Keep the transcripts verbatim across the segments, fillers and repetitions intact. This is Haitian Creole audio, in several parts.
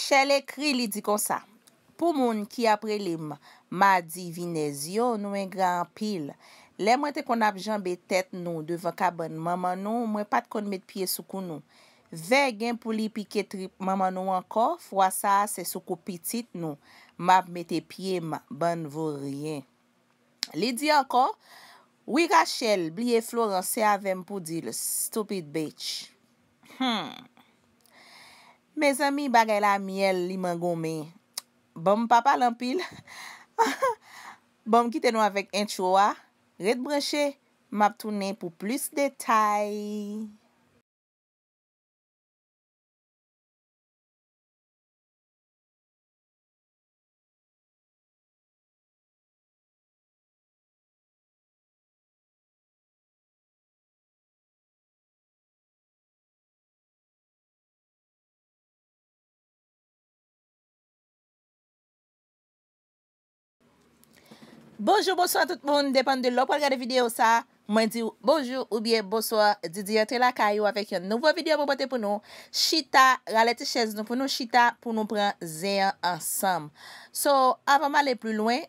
Chèl ekri, li di konsa: Pou moun ki ap rele m Madi Vinèz yo, nou engra anpil. Lè mwen te konn ap janbe tèt nou devan kabann manman nou, mwen pa t konn met pye sou kou nou. Vè gen pou li pike trip manman nou ankò, fwa sa a se sou kou pitit nou m ap mete pye m, bann voryen. Li di ankò: Wi Rachel, bliye Florence, se avè m pou di l, stupid bitch. Hmm. Mezanmi, bagay la myèl, li mangonmen. Bon, m pa pale anpil. Bon, m kite nou avèk entwo a. Ret branche, m ap tounen pou plis detay. Bonjou, bonswa tout moun, depann de lè w pral gade videyo sa, mwen di w bonjou oubyen bonswa. Didi antre lakay ou avèk yon nouvo videyo mwen pote pou nou. Chita, rale ti chèz nou pou nou chita, pou nou pran zen an ansanm. So, avan m ale pli lwen,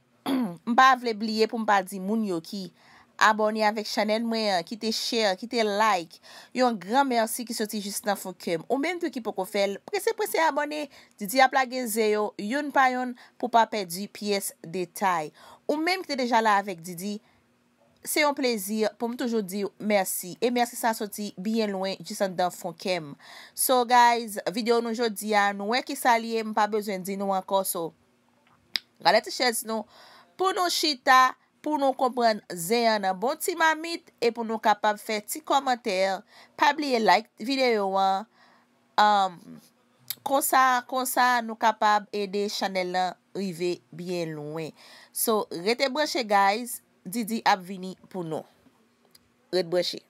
m pa vle bliye pou m pa di moun yo ki abòne avèk chanèl mwen an, kite share, kite like. Yon gran mèsi ki soti jis nan fon kè m. Ou menm tou ki poko fè l, prese prese abòne. Didi ap lage zen yo youn pa youn pou pa pèdi pyès detay. Ou menm ki te deja la avèk Didi, se yon plezi pou m toujou di w mèsi. E mèsi sa soti byen lwen, jis anndan fon kè m. So, guys, videyo nou jodi a, nou wè ki sa l ye, m pa bezwen di nou ankò. So, rale ti chèz nou pou nou chita, pou nou konprann zen an nan bon ti mamit e pou nou kapab fè ti kòmantè. Pa bliye like videyo an. Um, konsa, konsa nou kapab ede chanèl lan rive byen lwen. So, rete branche, guys. Didi ap vini pou nou. Ret branche.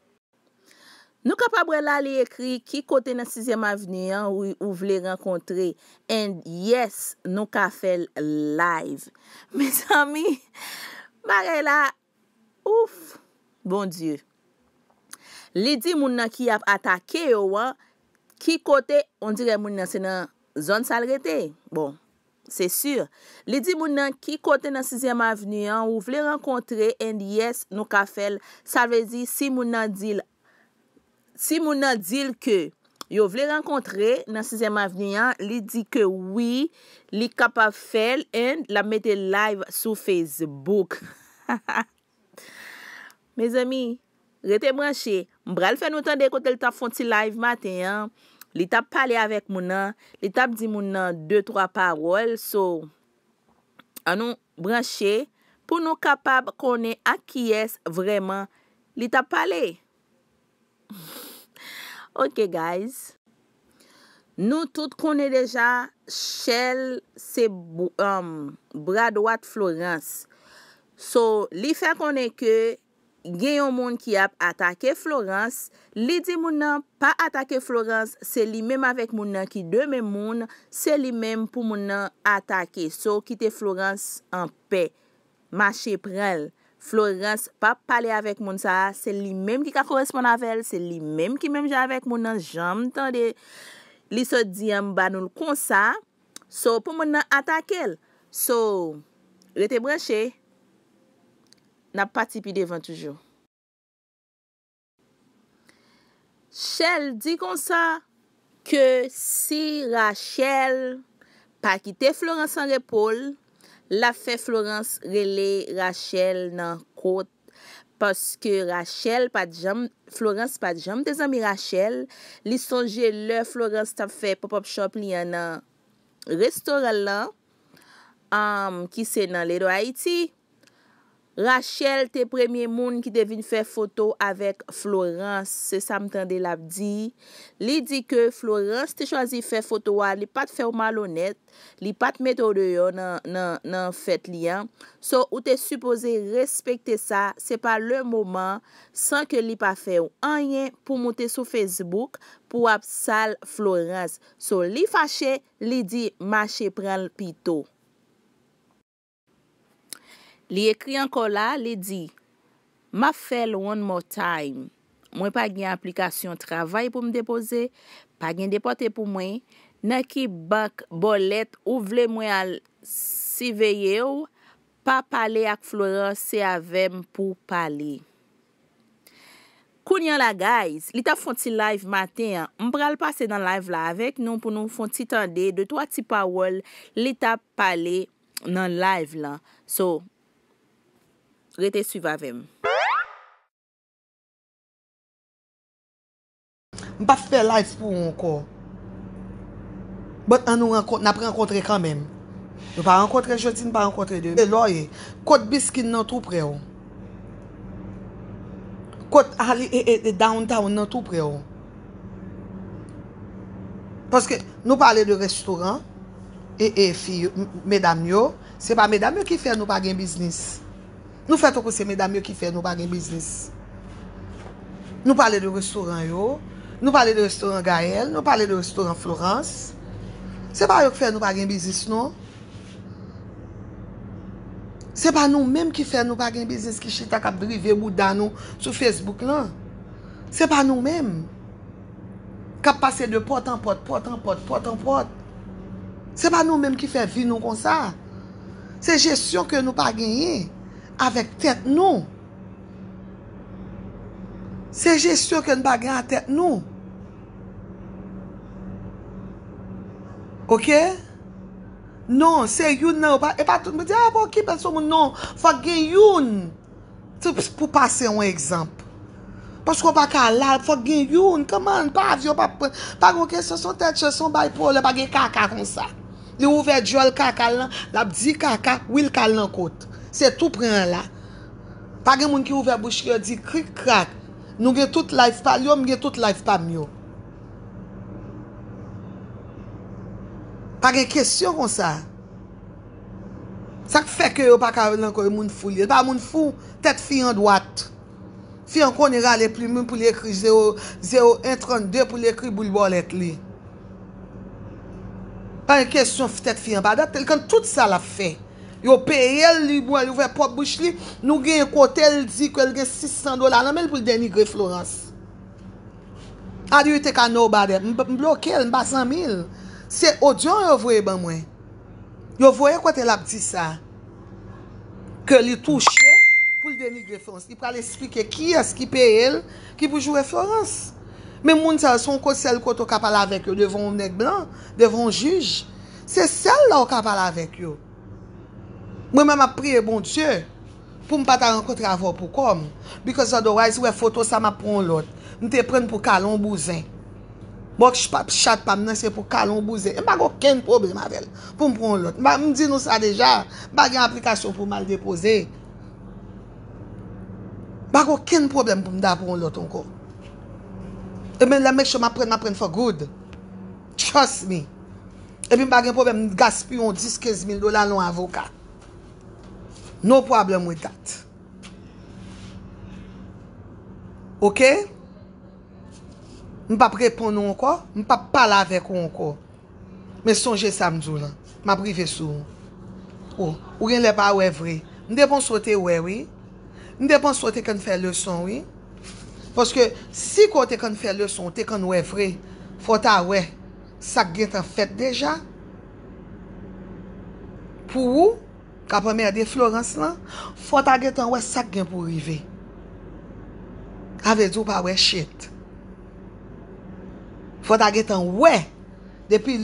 Nou kapab wè la, li ekri ki kote nan Sizyèm Avni an ou, ou vle rankontre. And yes, nou ka fè l live. Mezanmi, bagay la, ouf, Bondye. Li di moun nan ki ap atake yo an, ki kote, on dirè moun nan se nan zòn sa l rete. Bon, se si. Li di moun nan ki kote nan Sizyèm Avni an ou vle rankontre, and yes, nou ka fè l. Sa vle di, si moun nan di l, si moun nan di l ke yo vle rankontre nan Sizyèm Avni an, li di ke wi, li kapab fè l, and l ap mete live sou Facebook. Mezanmi, rete branche. M pral fè nou tande kote l t ap fè yon ti live maten an. Li t ap pale avèk moun nan. Li t ap di moun nan de, twa pawòl. So, ann nou branche pou nou kapab konnen ak kiyès vrèman li t ap pale. Ok, guys. Nou tout konnen deja, Shell se bou-, um, bra dwat Florence. So, li fè konnen ke gen yon moun ki ap atake Florence. Li di moun nan pa atake Florence, se li menm avèk moun nan ki de menm moun, se li menm pou moun nan atake. So, kite Florence anpè. Mache pran l. Florence p ap pale avèk moun sa a, se li menm ki ka koresponn avè l, se li menm ki menm jan avèk moun nan, jan m tande li sot di an, m ba nou l konsa. So, pou moun nan atake l. So, rete branche, n ap pati pi devan toujou. Shell di konsa ke si Rachel pa kite Florence an repo l, l ap fè Florence rele Rachel nan kot, paske Rachel pa t janm, Florence pa t janm te zanmi Rachel. Li sonje lè Florence t ap fè pop-up shop li an nan restoran l lan, um, ki se nan Little Haiti. Rachel te premye moun ki te vin fè foto avèk Florence, se sa m tande l ap di. Li di ke Florence te chwazi fè foto a, li pa t fè w malonèt, li pa t mete w deyò nan, nan, nan fèt li an. So, ou te sipoze respekte sa, se pa le moman, san ke li pa fè w anyen, pou moute sou Facebook, pou w ap sal Florence. So, li fache, li di mache pran l pito. Li ekri ankò la, li di, m ap fè l one more time. Mwen pa gen aplikasyon travay pou m depoze, pa gen depòte pou mwen. Nan ki bank bòlèt ou vle mwen al siveye w? Pa pale ak Florence, se avè m pou w pale. Kounye a la, guys, li t ap fè yon ti live maten an. M pral pase nan live la avèk nou pou nou fè yon ti tande de twa ti pawòl li t ap pale nan live lan. So, rete swiv avè m. M p ap fè live pou ou ankò. But ann nou rankont, n ap rankontre kanmenm. Nou pa rankontre jodi, n pa rankontre demen. E lè w ye, kot Biskin nan tou prè w? Kot ali e, e, e downtown nan tou prè w? Paske nou pale de restoran e, e fi, medam yo, se pa medam yo ki fè nou pa gen biznis. Nou fè tankou se medam yo ki fè nou pa gen biznis. Nou pale de restoran yo, nou pale de restoran Gaëlle, nou pale de restoran Florence. Se pa yo ki fè nou pa gen biznis non. Se pa nou menm ki fè nou pa gen biznis ki chita k ap drive bouda nou sou Facebook lan. Se pa nou menm k ap pase de pòt an pòt, pòt an pòt, pòt an pòt. Se pa nou menm ki fè vi nou konsa. Se jesyon ke nou pa genyen avèk tèt nou. Se jesyon ke n pa gen a tèt nou. Oke? Non, se youn nan yo pa, e pa tout moun di, a, pa okipe l sou moun, non. Fòk gen youn. Pou pase yon egzanp. Paske w pa ka la, fòk gen youn. Kòman, pa avyon, pa pran, pa gen kesyon, se yon tèt chè, se yon bay pwolè, pa gen kaka konsa. Li ouvè djòl kaka l lan, l ap di kaka, wi l ka al nan kot. Se tou pran an la. Pa gen moun ki ouvè bouch li yo di krik krak. Nou gen tout live pa l yo, m gen tout live pa m yo. Pa gen kesyon konsa. Sa k fè ke yo pa ka nan kò yo moun fou li ye. L pa moun fou, tèt fi an dwat. Fi an konnen rale plim li pou li ekri zewo, zewo en trannde pou li ekri boul bòlèt li. Pa gen kesyon tèt fi an pa dwat, li konn tout sa l ap fè. Yo peye l, li bwè, li ouvè pwòp bouch li. Nou genyen kote l di ke l gen sis san dola nan men l pou l denigre Florence. How do you think I know about that? M, m bloke l, m pa zanmi l. Se odyo yo voye ban mwen. Yo voye kote l ap di sa. Ke li touche pou l denigre Florence. Li pral esplike kiyès ki peye l, ki pou joure Florence. Men moun sa yo, se yon ko-, sèl kote w ka pale avèk yo devan yon nèg blan, devan yon jij. Se sèl la w ka pale avèk yo. Mwen menm, m ap priye Bondye pou m pa ta rankontre avè w pou kò m. Because otherwise, ou wè foto sa m ap pran yon lòt. M te pran l pou kale yon bouzen. Bòks pa, chat pa m nan, se pou kale yon bouzen. E m pa gen okenn pwoblèm avè l pou m pran yon lòt. M pa, m di nou sa deja, m pa gen aplikasyon pou m al depoze. M pa gen okenn pwoblèm pou m ta pran yon lòt ankò. E men lè m make sure m ap pran, m ap pran for good. Trust me. Epi m pa gen pwoblèm gaspiye yon dis, kenz mil dola nan yon avoka. No problem with that. Oke? M p ap reponn ou ankò, m p ap pale avèk ou ankò. Men sonje sa m di w lan. M ap rive sou ou. Ou, ou gen lè pa wè vre. M te panse w te wè wi. M te panse w te konn fè leson wi. Paske si ke w te konn fè leson, w te konn wè vre, fò w ta wè sa k gentan fèt deja. Pou ou k ap anmède Florence lan, fò w ta gentan wè sa k gen pou rive. Sa vle di w pa wè shit. Fò w ta gentan wè. Depi,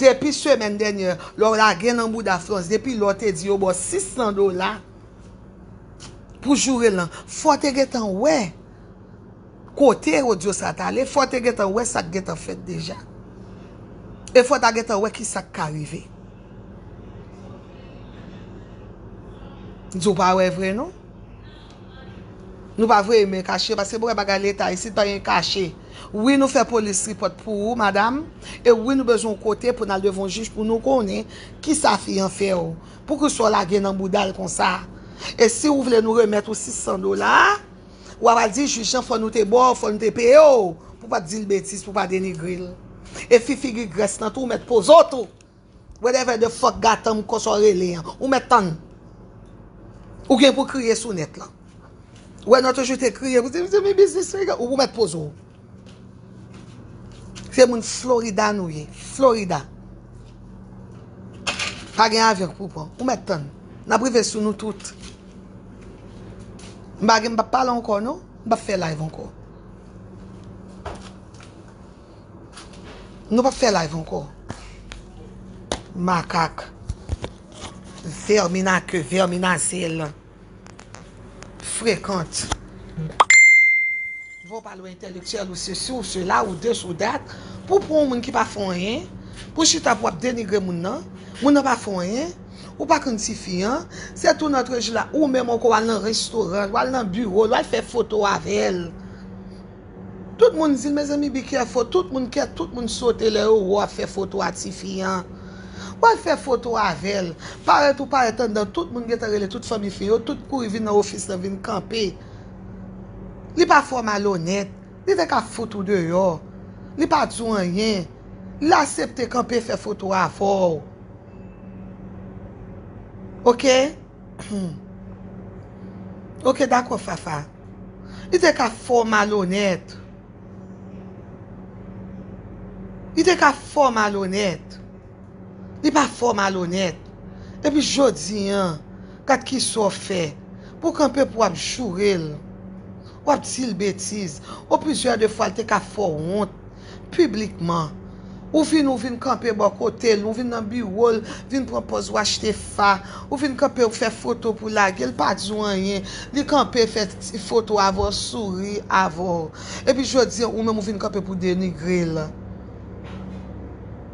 depi semèn dènyè, lè w lage nan bouda Florence, depi lè w te di yo ba w sis san dola pou joure l lan, fò w te gentan wè kote odyo sa t ale, fò w te gentan wè sa k gentan fèt deja. E fò w ta gentan wè kisa k ka rive. M di w pa wè vre non. Nou pa voye men kache, paske pou wè bagay leta isit pa gen kache. Wi, nou fè polis report pou ou, madanm. E wi, nou bezwen yon kote pou n al devan yon jij pou nou konnen kisa fi an fè w. Poukisa w lage nan bouda l konsa? E si w vle nou remèt ou sis san dola, w ap al di jij lan fò nou te ba w, fò nou te peye w, pou w pa t di l betiz, pou w pa denigre l. E fi figi grès lan tou, ou mèt poze w tou. Whatever the fuck gatan m konsa w rele an. Ou mèt tann. Ou gen pou kriye sou nèt lan. Ou wè nou toujou te kriye pou di, di mi biznis figa, ou mèt poze w. Se moun Florida nou ye. Florida. Pa gen avyon k pou pran. Ou mèt tann. N ap rive sou nou tout. M pa gen, m p ap pale ankò, non. M p ap fè live ankò. Nou p ap fè live ankò. Makak. Vèmin a ke, vèmin a zèl. Frekant. Vò pale entèlektyèl ou sesi ou sela ou this ou that. Pou pran yon moun ki pa fè anyen. Pou chita pou ap denigre moun nan. Moun nan pa fè anyen. Ou pa konn tifi an. Se tou nan trejila ou menm ankò w al nan restoran, w al nan biwo l, w al fè foto avè l. Tout moun di l, mezanmi, be careful. Tout moun kè, tout moun sote lè yo wè w ap fè foto a tifi an. W al fè foto avè l. Parèt ou parèt anndan, tout moun gentan rele tout fanmi fi yo, tout kouri vin nan ofis lan, vin kanpe. Li pa fè w malonèt. Li te ka fout ou deyò. Li pa di w anyen. Li aksepte kanpe fè foto avè w. Oke? Oke, dakò, Fafa. Li te ka fè w malonèt. Li te ka fè w malonèt. Li pa fè w malonèt. Epi jodi an, gad kisa w fè. Pou kanpe pou w ap joure l. W ap di l betiz. O plizyè de fwa, l te ka fè w wont. Piblikman. Ou vin, ou vin kanpe bò kote l, ou vin nan biwo l, vin pran pòz ou achte fa, ou vin kanpe ou fè foto pou lage l, pa di w anyen, li kanpe fè ti foto avè w, souri avè w. Epi jodi an, ou menm ou vin kanpe pou denigre l.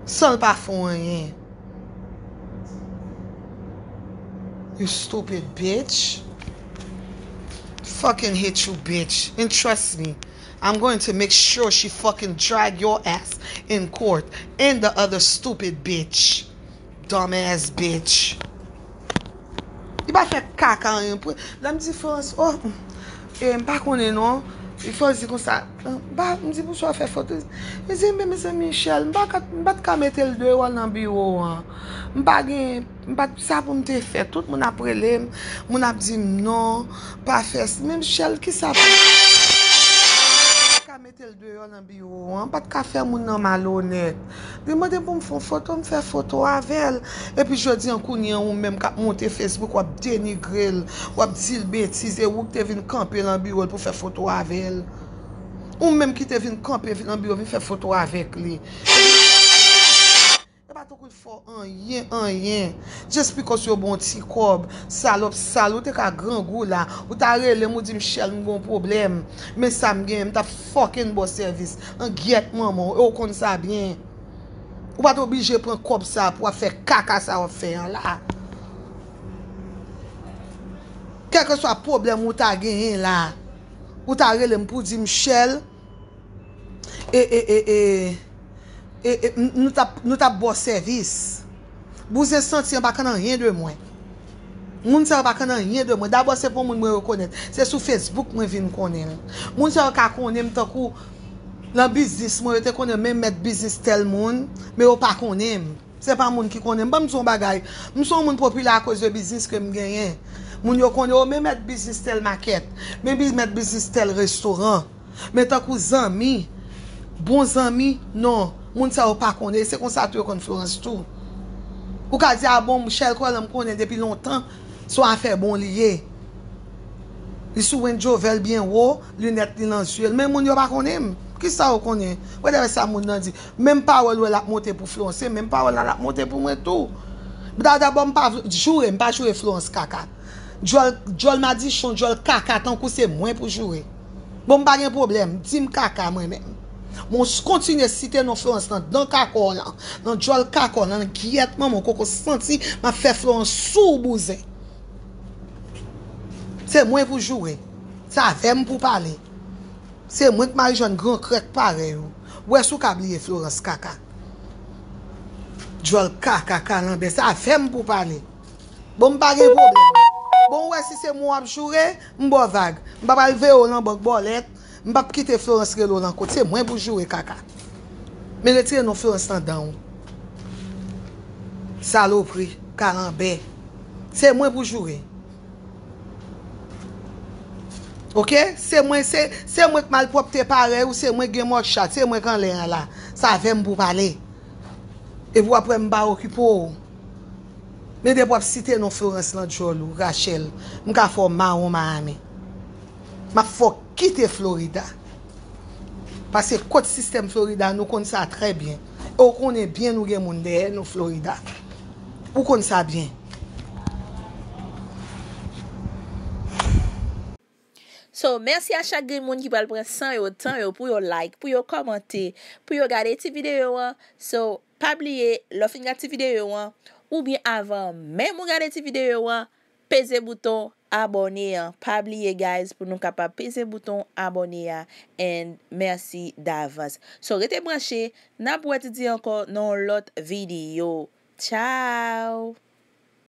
San l pa fè w anyen. You stupid bitch. Fucking hate you, bitch. And trust me, I'm going to make sure she fucking drag your ass in court and the other stupid bitch. Dumbass bitch. Li pa fè kaka anyen. Pou, lè m di Florence, oh, e, m pa konnen non. Li fè di konsa, m pa, m di pou sa fè foto. Li di, men mezanmi, Michel, m pa ka, m pa t ka mete l deyò nan biwo an. M pa gen, m pa t, sa pou m te fè. Tout moun ap rele m, moun ap di m non, pa fè s-, men Michel, kisa pou m ka mete l deyò nan biwo an, m pa t ka fè moun nan malonèt. Li mande pou m fè yon foto, m fè foto avè l. Epi jodi an kounye an, ou menm k ap monte Facebook, w ap denigre l, w ap di l betiz, e ou k te vin kanpe nan biwo l pou fè foto avè l. Ou menm ki te vin kanpe nan biwo, vin fè foto avèk li. E pa tankou l fè w anyen, anyen. Just because yo ba w ti kòb, salòp sal, ou te ka grangou la. Ou ta rele m, ou di m, Michel, m gon pwoblèm. Men sa m genyen, m t ap fucking ba w sèvis. An gyèt manman w, e w konn sa byen. Ou pa t oblije pran kòb sa pou w ap fè kaka sa w ap fè an la. Kèlkeswa pwoblèm ou ta genyen la, ou ta rele m pou di m, Michel, e, e, e, e, e, e, m, nou t ap, nou t ap ba w sèvis. Bouzen santi an pa konn anyen de mwen. Moun sa yo pa konn anyen de mwen. Dabò, se pa yon moun mwen rekonèt. Se sou Facebook mwen vin konnen l. Moun sa yo ka konnen m tankou nan biznis mwen, yo te konnen m, men mèt biznis tèl moun, men yo pa konnen m. Se pa moun ki konnen m. Ban m di w yon bagay. M se yon moun popilè akoz de biznis ke m genyen. Moun yo konnen, o, men mèt biznis tèl makèt. Men bi-, mèt biznis tèl restoran. Men tankou zanmi, bon zanmi, non. Moun sa yo pa konnen. Se konsa tou yo konn Florence tou. Ou ka di, a bon, Michel Colin m konnen depi lontan. Se yon afè bon li ye. Li sou Range Rover l byen wo, linèt li nan zye l. Men moun yo pa konnen m. Kisa yo konnen? Whatever sa moun nan di. Menm pawòl ou wè l ap monte pou Florence, se menm pawòl la l ap monte pou mwen tou. Da-, dabò, m pa vle, joure, m pa joure Florence kaka. Djòl, djòl madichon, djòl kaka, tankou se mwen pou joure. Bon, m pa gen pwoblèm, di m kaka mwen menm. Mwen s-, kontinye site non Florence nan dan kaka w lan, nan djòl kaka w lan, nan gyèt manman w koko santi, m ap fè Florence sou w bouzen. Se mwen pou joure. Se avè m pou pale. Se mwen k mari jòn gran krèk parèy ou. Wè si w ka bliye Florence kaka. Djòl kaka, kalanbè, se avè m pou pale. Bon, m pa gen pwoblèm. Bon, ou wè si se mwen w ap joure, m ba w vag. M pa pral veye w nan bank bòlèt. M p ap kite Florence rele w nan kot. Se mwen pou joure kaka. Men retire non Florence nan dan w. Salopri, kalanbè. Se mwen pou joure. Ok? Se mwen, se, se mwen k malpwòpte parèy ou, se mwen k gen mò chat, se mwen k anlè an la. Sa avè m pou pale. Epi w ap wè m pa okipe w. Men depi w ap site non Florence nan djòl ou, Rachel, m ka fè w mawon Miami. M ap fè w kite Florida. Paske kot sistèm Florida, nou konn sa trè byen. E w konnen byen nou gen moun dèyè nou Florida. Ou konn sa byen. So, mèsi a chak grenn moun ki pral pran san yo, tan yo, pou yo like, pou yo kòmante, pou yo gade ti videyo an. So, pa bliye, lè w fin gade ti videyo an, oubyen avan menm ou gade ti videyo an, peze bouton abòne an. Pa bliye, guys, pou nou kapab peze bouton abòne a. And mèsi davans. So, rete branche, n ap wè Didi ankò nan yon lòt videyo. Ciao!